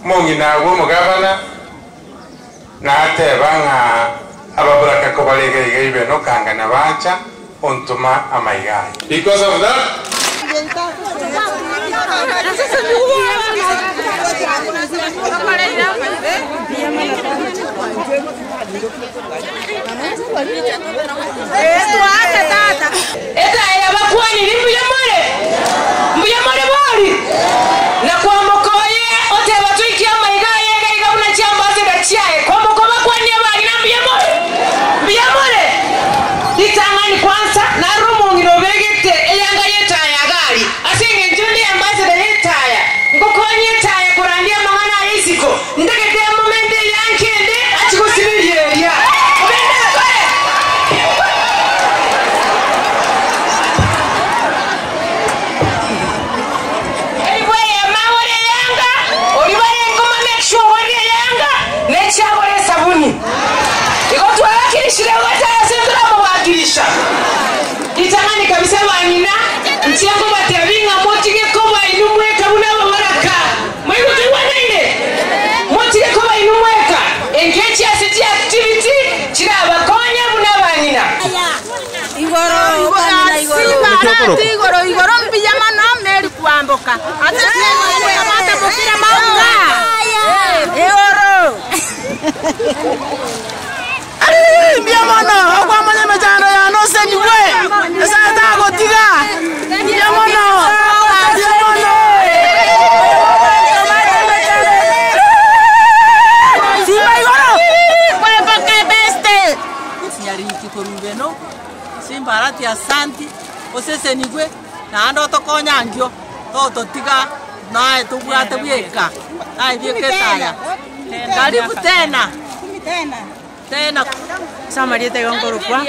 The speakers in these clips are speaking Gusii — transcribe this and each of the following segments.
Omong'ina bw'omogabana nateba ng'a ababoraka kobare iga iga ibe nokangana bacha ontoma amaiga aye. Because of that. Etaya yabakwanirie, Mbuya more? Mbuya more bori? Na kwamboka oye oteba toikie amaiga aye iga iga buna chiambassador chiaye. Kwamboka obakwanie abang'ina mbuya more? Mbuya more? Ritang'ani kwansa narore omong'ina obegete eyanga y'etaya gari ase engencho ende y'ambassador y'etaya ngokonya etaya korandia amang'ana aye isiko Ntagete momente eyanka ende achie gosiberia eria. Ogende akore. Elifu eyemo agore eyanga, oria barenge koma make sure ogorire eyanga, na echi agore esabuni. Igo twawakilishire gocha ase ntoramowakilisha. Ritang'ani kabisa abang'ina, inche nkobatebia ng'a motige koba inwe mweka buna ababaraka. Moigwe toigwanaine? Motige koba inwe mweka, engecho ase chiactivity chirabakonye buna abang'ina. Igoro igoro mbuya mono Mary kwamboka igoro. Mbuya mono okwamanya emechando yane osenigwe, Nyasae tagotiga. Mbuya mono, mbuya mono. Simba igoro kwamboka beste. Nyariki korwa Ibeno, Simbarati asanti, osesenigwe, naende otokonye ankio, tototiga naye tobwate bweka, naye bweka etaya. Karibu tena. Tena. Ase amarieta igo nkorokwa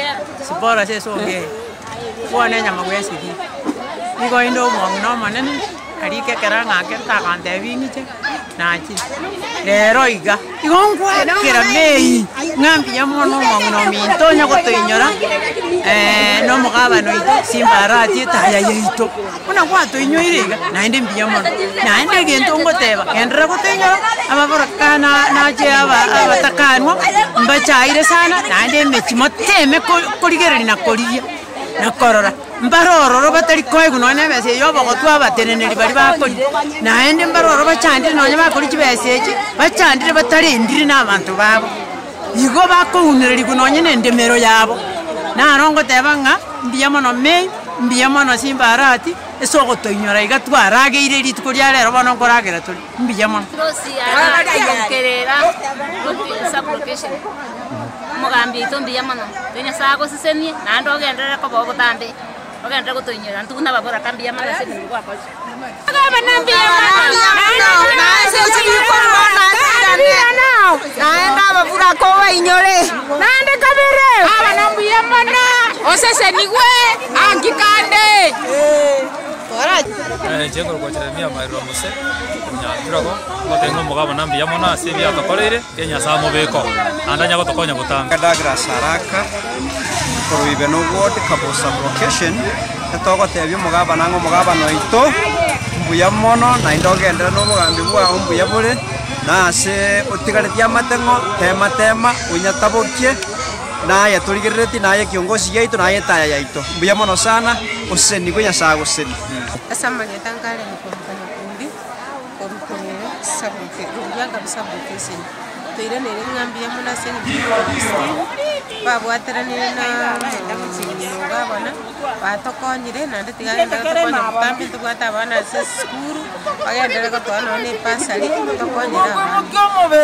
Sipora ase esonga eye, kwane enyama bwesirie. Nigo inde omong'ina omonene, arike ekero ng'ake ntagontebia ing'iche, nachire. Rero iga, igo ngwakera mei, ng'a mbuya mono omong'ina ominto onya gotoinyora na omogabane oito Simba Arati etaya yaito. Buna gwatoinyoire iga, naende mbuya mono. Naende egento ngoteba, genderera gotoinyora, ababoraka na nache aba abatakanwa, mbachaire sana, naende emechie moteme ko- korigereria na korigia, na korora, mbare ororo batari koegwa nonye na ebesa eye obogotu abateneneri baria bakoria, naende mbare ororo bachandire nonye bakoria chibesa echi, bachandire batarendire na abanto babo. Igo bakounererigwa nonye na endemero yabo. Naro ngoteba ng'a mbuya mono May, mbuya mono Simba Arati, ase ogotoinyora iga twarageire rituko ria rero bono nkoragera tore, mbuya mono. Omogambi oito mbuya mono, tiga Nyasae agosesenie naende ogenderere koba obotambe, ogenderere gotoinyora intwe buna ababoraka mbuya mono ase emeremo gwakorire. Naende ababuraka obainyore. Naende kabere, abana mbuya mono, osesenigwe, anki kande. Inche nkorokwa Jeremia Mairura Mose, Onyanturako, ngoteba ng'a omogabana mbuya mono ase ebi atokoreire, erio Nyasae amobeke oo, naende anya gotokonya botambe. Douglas Araka, korwa Ibeno Ward, Kabusa Location, Togotebia omogabana ng'a omogabana oito mbuya mono, naende ogenderere nobogambi bwao mbuya bore, na ase otigaretie amateng'o, tema tema, onyatabokie, naye torigereretie, naye ekiongosi giaito, naye etaya yaito. Mbuya mono sana, osesenigwe Nyasae agosesenie. Ase amarieta nkare gokoruka nyakundi, korukorera sabuke, koruga sub-location. Toiranere ng'a mbuya mono ase eng'encho y'obokristo, babwateranire na omogabana, batokonyire naende tiga agenderere gotokonya botambe ntobwate abana ase esukuru, bagenderere gotoa nonye na ebasari, tokonyere abana.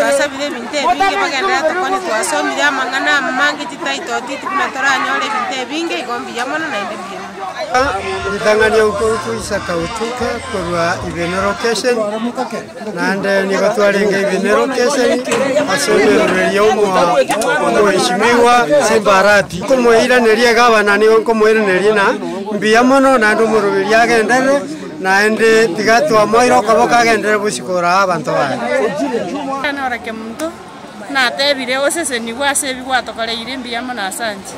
Twasabire ebinto ebinge bagenderere gotokonya twasomire amang'ana amange chititle deed buna toranyore ebinto ebinge, igo mbuya mono naende mbuya mono. Ritang'ani okoruku Isaka Otuka korwa Ibeno Location, naende nigo twarenge Ibeno Location ase omoeroreria omoeshimiwa Simba Arati. Nkomoiraneria egavana nigo nkomoiraneria ng'a mbuya mono naende omoroberio agenderere, naende tiga twamoeire okoboko agenderere bosio koraa abanto baye. Natebire, Osesenigwe ase ebi gwatokoreire, mbuya mono ase anche.